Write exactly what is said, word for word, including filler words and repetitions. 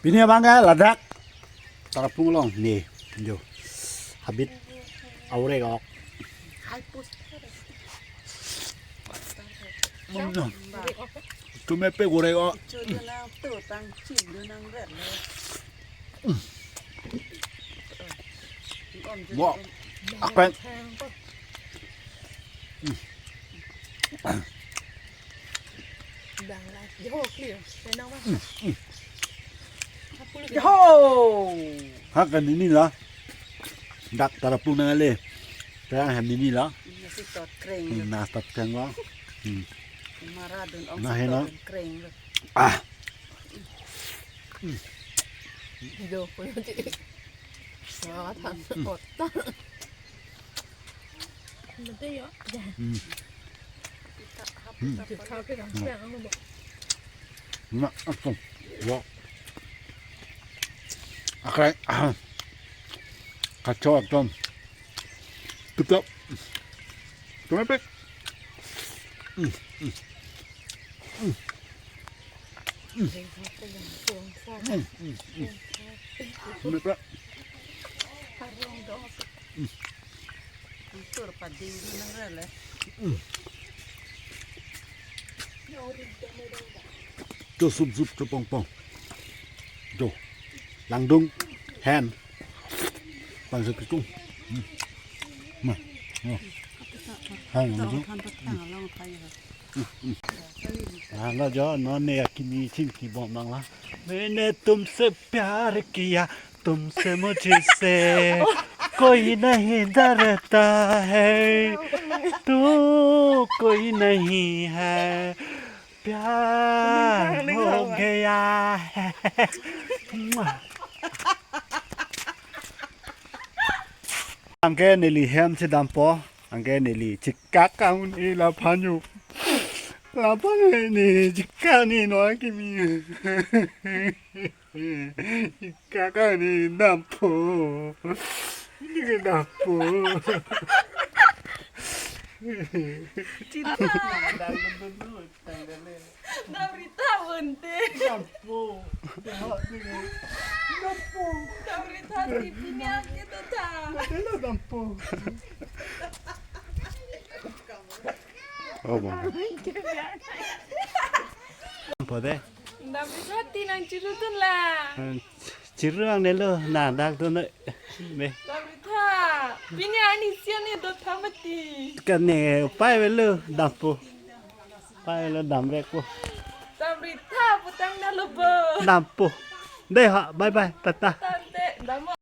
Pini abang ke ladak Tarapung along ne, jo. Habit aurek ok. Tum mepik aurek ok. Wah, akan. Yo! Hak kan ini lah. Dak Tarapung nang ale. Kaya hem ini lah. Nasi tot kreng. Hmm, nasi tot kreng lah. Hmm. Maradun ong. Nah, si enak. Tot kreng. Ah. Ido punya cik. Wah, tan otak. Betul ya. Hmm. Hmm. Nah, langsung. Wah. Akrai. Kacau, Tom. Tutup. Tum mepik. Hmm, hmm. Hmm. Hmm, hmm, hmm. Tum mepik. Hmm. Tur pading di nang rele. Hmm. Tu sup sup tu pong pong. Jo. Langdung. Hen. Pang sekitung. Hmm. Nah. Oh. Hen, langdung. Nang la jo, non ne akimi chingki bom nang la. मैंने तुमसे प्यार किया, तुमसे मुझसे कोई नहीं डरता है, तू कोई नहीं है, प्यार हो गया है. Anke neli hem chedampo, anke neli chikak ang ni la phanyu. La phanyu ni chikak ni non akimi. Chikak ang ni dampo. Ni ke dampo. Chita. Dam Rita bunte. Dampo. Dampo. Dam Rita T V ni ake to ta. Dampo. Oh, bang. Dampo de. Dam Rita ti nang chiru tun la. Chiru ang nelo, na dak tu ne. Ne. Dam Rita. Pini ani sian ni dot thamati. Kan ne, pai velo, dampo. Pai lo dam vek po. Dam Rita putang na lo bo. Dampo. Dei ha, bye bye, tata. Tante, dam.